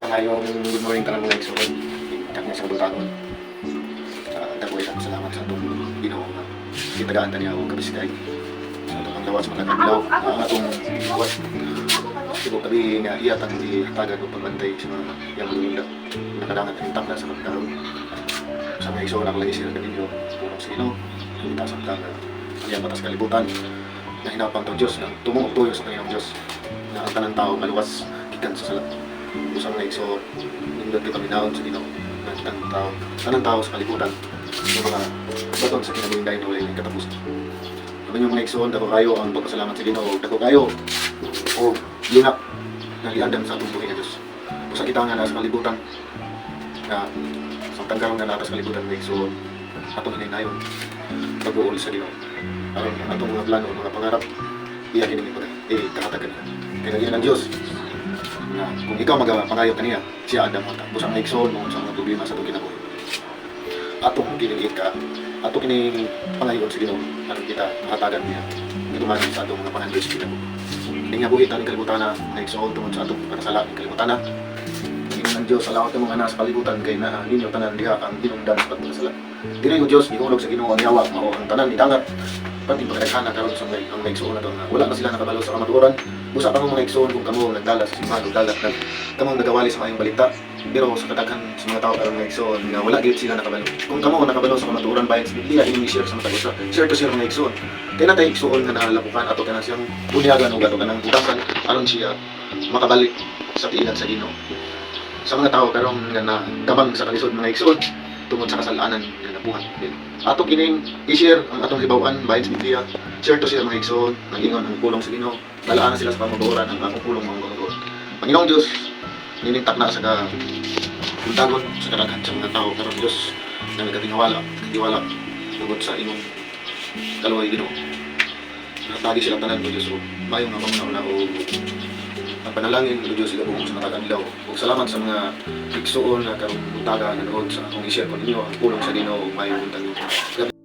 Ngayong good morning tanan, mga igsoon. Kanya sa kabuntagon. Dako ay salamat sa atong Ginoo nga gitagaan ta niya og kabiskay sa atong ang lawas mga adlaw ang atong buhat. Tibok gabi nga iya tang gihatagan og pagbantay sa mga iyang lulunda. Nakadangat ang takna sa magkaroon. Sa mga igsoon, ako lang i-share kaninyo pulong sa Ginoo. Kita samtang ang iyang batas kalibutan na hinapang tong Diyos ng tumong og tuyo sa kanyang Diyos na ang tanang tao maluwas gikan sa sala. Usa, mga igsoon, nindot kita minaon sa Ginoo na tanang tao sa kalibutan ng mga baton sa kinabuhing dayon na walay katapusan. Sabi niyo, mga igsoon, dako kayo ang pagpasalamat sa Ginoo, dako kayo o linak na giandam sa atong buhi nga Diyos. Usa kita nga nasa kalibutan na samtang karon nga naa sa kalibutan, mga igsoon, atong hinaynayon pag-uol sa Ginoo. Aron ang atong mga plano, mga pangarap, iya kining ipaga, eh, kahatag kaniya. Kaya nagyan ang Diyos na kung ikaw magapangayo kaniya, siya andam mo ta. Busa, mga igsoon, kung sa mga problema sa atong kinabuhi, atong kining ka, ato kining pangayon sa Ginoo aron kita mahatagan niya katumanan sa atong mga pangandoy sa kinabuhi. Hindi nga buhi taning kalibutan na, mga igsoon, tungod sa atong pagkasala ning kalibutan na. Ingon ang Diyos, salamat kamo nga nasa kalibutan kay naa ninyo tanan diha ang hinungdan sa pagpakasala. Dili ko Diyos, gihulog sa Ginoo ang yawa, mao ang tanan nidangat. Pati pagkadaghana karon sa mga ang mga igsoon na to nga wala na sila nakabalo sa kamatuoran. Busa kamo, mga igsoon, kung kamo nagdala sa simbahan o dala nag kamo nagawali sa maayong balita, pero sa kadaghan sa mga tao karon, mga igsoon, nga wala gyud sila nakabalo. Kung kamo nakabalo sa kamatuoran bahin sa Biblia, inyong i-share sa matag usa. Share to share, mga igsoon. Kay natay igsoon nga nalapukan, ato kana siyang bunyagan ug ato kanang butasan aron siya makabalik sa tiilan sa Ginoo. Sa mga tao karon nga nakabang sa kalisod, mga igsoon, tungod sa kasalanan nga nabuhat. Ato kining i-share ang atong hibaw-an bahin sa Biblia. Share to share, mga igsoon, nag-ingon ang pulong sa Ginoo. Talaan na sila sa pamatuoran ang akong pulong mga kamatuoran. Panginoong Diyos, nining takna sa ka buntagon sa kadaghan sa mga tao karon, Diyos, na nagatingawala, katiwala tungod sa imong kaluoy, Ginoo. Natagi silang tanan o Diyos o maayong nga panguna o ang panalangin o Diyos igabong sa matag adlaw. Ug salamat sa mga igsuon na karong buntaga nanood sa akong i-share ko ninyo ang pulong sa Ginoo. Maayong buntag.